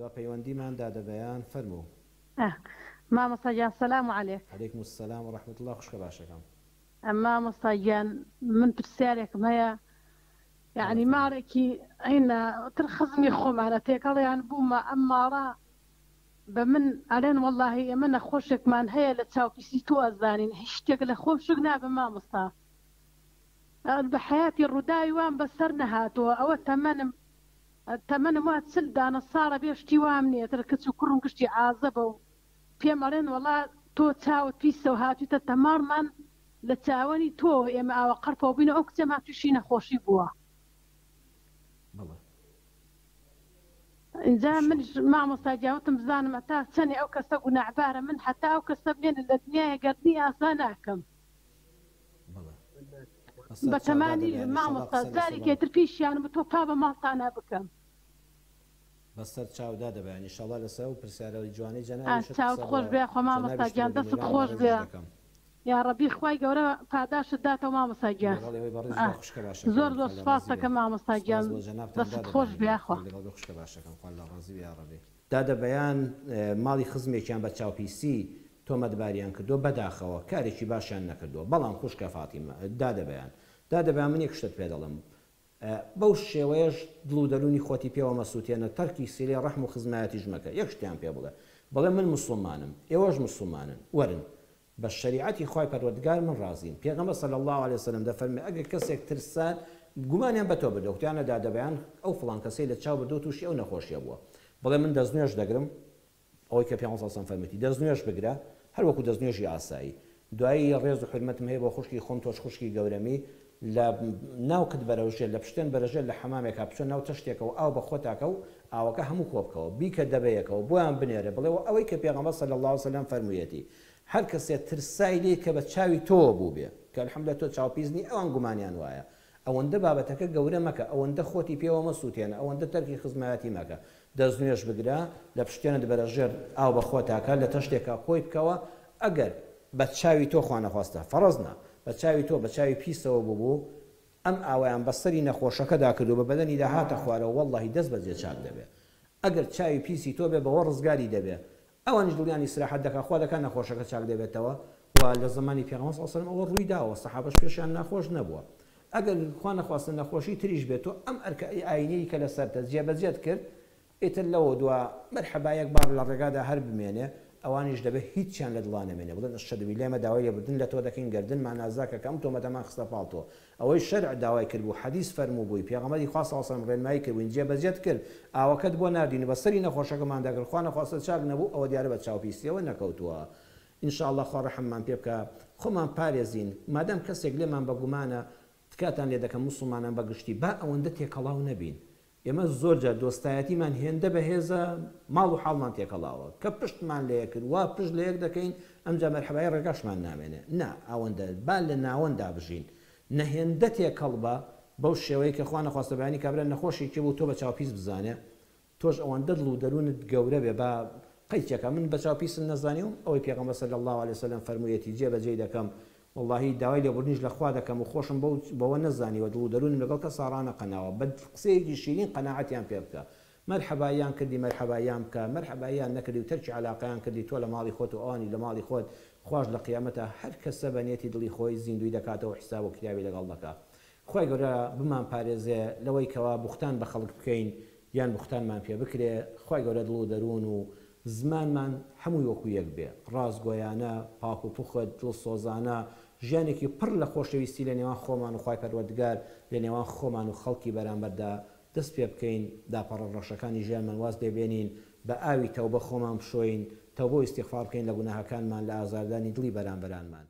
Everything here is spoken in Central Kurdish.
دوا پەیوەندیمان دادە بەیان فەرموو. مامۆستا گیان سلام علیک. علیکم السلام و رحمە اللە خوشکە باشەکەم. مامۆستا گیان من پرسیارێکم هەیە بەڵێ یعنی فەرموو. ماڵێکی ئەینە تر خزمی خۆمانە تێکەڵیان بوومە ئەم ماڵە بە من ئەلێن وەڵاهی ئێمە نەخۆشێکمان هەیە لە چاوپیسی تۆ ئەزانین هیچ شتێک لە خۆم شک نابم مامۆستا بە حەیاتی ڕووداوی وام بەسەر نەهاتووە ئەوە تەمەنم تەمەنم وا چل دانە ساڵە بێ شتی وام نیە تر کچ و کوڕم گشتی عازەبە و پێم ئەڵێن وەڵا تۆ چاوت پیسە و هاتویتە تەماڕمان لە چاوەنی تۆوە ئێمە ئاوا قەرپەو بووین و ئەو کچەمان توشی نەخۆشی بووە. بەڵێ. ئینجا ئیشەڵا. منیش مامۆستا گیان وتم بزانم هەتا چەنێ ئەو کەسە گوناعبارە من هەتا ئەو کەسە بمێنێ لە دنیایە گەردنی ئازا ناکەم. بەڵێ. بەسەر چاو دادە بەتەمانی بەیان ئیشەڵا مامۆستا قسە لەسەر جارێکێ بەڵێ. تر پیشیانم تۆ پا بە ماڵتانا بکەم. بەسەر چاو دادە بەیان ئیشەڵا لەسەر ئەو پرسیارە جوانەی جەنابیشت چاوت قسە بۆ خۆش بێ خوا مامۆستا جەنابیشت گیان و دەستت بینەرانی خۆش بەڕێزیش بێ دەکەم. یاڕەبی خوای گەورە پاداشتت داتەوە مامۆستا گیان لەگەڵ ئێوەی بەڕێزیشدا خوشکە باشەکەم زۆر زۆر خوا لە سوپاست ڕازی بێ. دەکەم مامۆستا سوپاس گیان بۆ جەنابتان دەستت دادە خۆش بەیان بێ گیان یاخوا. خوا لەگەڵ بێ خوشکە باشەکەم خوا لە ڕازی بێ یاڕەبی. دادە بەیان ماڵی خزمێکیان بە چاوپیسی تۆمەتباریان کردووە بەداخەوە کارێکی باشیان نەکردووە بەڵام خوشکە فاتیمە دادە بەیان دادە بەیان من یەک شتت پێ دەڵێم بەو شێوەیەش دڵ و دەروونی خۆتی پێوە مەسووتێنە، تەرکی سیلەی ڕەحم و خزمایەتیش مەکە، یەک شتیان پێ بڵێ، بڵێ من موسڵمانم، ئێوەش موسڵمانن، وەرن بە شەریعەتی خوای پەروەردگار من ڕازیم، پێغەمبەر صلی اللە علیە وسلم دەفەرموێ ئەگەر کەسێک ترسان گومانیان بە تۆ بردووە، کوتیانە دادە بەیان ئەو فڵان کەسەی لە چاو بردووە تووشی ئەو نەخۆشیە بووە، بڵێ من دەستنوێژ دەگرم، ئەوەی کە پێغەمبەر صلی اللە علیە و سلم فەرموویەتی دەستنوێژ بگرە هەر وەکو دەستنوێژی ئاسایی دوایی ڕێز و حورمەتم هەیە بۆ خوشکی خۆم تۆش خوشکی گەورەمی لە ناوکت بەرەو ژێر لە پشتێن بەرە ژێر لە حەمامێکا بچۆ ناو تەشتێکەوە ئاو بە خۆتاکە و ئاوەکە هەموو کۆ بکەوە بیکە دەبەیەکەوە بۆیان بنێرە بڵێ وە ئەوەی کە پێغەمبەر صلی اللە علیە و سلم فەرموویەتی هەر کەسێ ترسای لێی کە بە چاوی تۆوە بووبێ کە الحمدللە تۆ چاوپیس نی ئەوان گومانیان وایە ئەوەندە بابەتەکە گەورە مەکە، ئەوەندە خۆتی پێوە مەسوتێنە، ئەوەندە تەرکی خزمایەتی مەکە. دەستنوێژ بگرە، لە پشتێنت بەرە ژێر ئاو بە خۆتا کە، لە تەشتێکا کۆی بکەوە، ئەگەر بە چاوی تۆ خوانەخواستە، فەڕز نا، بە چاوی تۆ بە چاوی پیسەوە بووبوو، ئەم ئاوەیان بە سەری نەخۆشەکەدا کرد و بە بەدەنیدا هاتە خوارەوە، وەڵڵاهی دەست بەجێ چاک دەبێ. ئەگەر چاوی پیسی تۆ بێ بەوە ڕزگاری دەبێ. ئەوانیش دڵیان ئیسراحەت دەکا خوا دەکا نەخۆشەکە چاک دەبێتەوە و لە زەمانی پێغەمبەر صلی اللە علیە وسلم ئەوە ڕووی داوە سەحابەش پێشیان ناخۆش نەبووە ئەگەر خوا نەخواستە نەخۆشی تریش بێت تۆ ئەم ئەرکە ئاینیەی کە لەسەرتە جێبەجێت کرد ئیتر لەوە دوا مەرحەبا یەک بار لە ڕێگادا هەر بمێنێ ئەوانیش دەبێ هیچیان لە دڵا نەمێنێ بڵێن اشهد باللە ئێمە داوای لێبوردن لە تۆ دەکەین گەردنمان ئازاکە کە ئەم تۆمەتەمان خستە پاڵ تۆ ئەوەی شەرع داوای کردبوو، حەدیس فەرمووبووی، پێغەمبەری خوا صلی اللە علیە وسلم ڕێنمایی کردبووین، جێبەجێت کرد، ئاوەکەت بۆ ناردین و بە سەری نەخۆشەکەماندا کرد، خوا نەخواستە چاک نەبوو، ئەوە دیارە بە چاوپیسیەوە نەکەوتووە. ان شاء اللە خوا ڕەحممان پێ بکا، خۆمان پارێزین، مادام کەسێک لێمان بە گومانە، تکاتان لێ دەکەم موسڵمانان بە گشتی با ئەوەندە تێکەڵاو نەبین، ئێمە زۆر جار دۆستایەتیمان هێندە بەهێزە ماڵ و حاڵمان تێکەڵاوە کە پشتمان لە یەک کرد وا پشت لە یەک دەکەین ئەمجا مەرحەبای ڕێگاشمان نامێنێ نا ئەوەندە با لە ناوەندا بژین نە هێندە تێکەڵ بە بەو شێوەیە کە خوا نەخواستە بەیانی کابرا نەخۆشێکی بوو تۆ بە چاو پیس بزانێ تۆش ئەوەندە دڵ و دەروونت گەورە بێ با قەیچەکە من بە چاو پیسم نەزانیوم ئەوەی پێغەمبەر صلی اللە علیە وسلم فەرموویەتی جێ بەجێی دەکەم وەڵاهی داوای لێبوردنیش لە خوا دەکەم و خۆشم بەو بەوە نەزانیوە دڵ و دەروونم لەگەڵ کەسا ڕانەقەناوە بە قسەیەکی شیرین قەناعەتیان پێ بکە مەرحەباییان کردی مەرحەباییان بکە مەرحەباییان نەکردی و تەرکی عەلاقەیان کردی تۆ لە ماڵی خۆت و ئەوانیش لە ماڵی خۆت خواش لە قیامەتا هەر کەسە بە نیەتی دڵی خۆی زیندووی دەکاتەوە حیساب و کیتابی لەگەڵ دەکا خوای گەورە بمان پارێزێ لەوەی کەوا بوختان بە خەڵک بکەین یان بوختانمان پێ بکرێ خوای گەورە دڵ و دەروون و زمانمان هەمووی وەکو یەک بێ ڕاستگۆیانە پاک و پوخت دڵسۆزانە ژیانێکی پڕ لە خۆشەویستی لە نێوان خۆمان و خوای پەروەردگار لە نێوان خۆمان و خەڵکی بەرامبەردا دەست پێ بکەین لاپەڕە ڕەشەکانی ژیانمان واز لێ بێنین بە ئاوی تەوبە خۆمان بشۆین تەوبە و ئیستیغفار بکەین لە گوناهەکانمان لە ئازاردانی دڵی بەرامبەرانمان.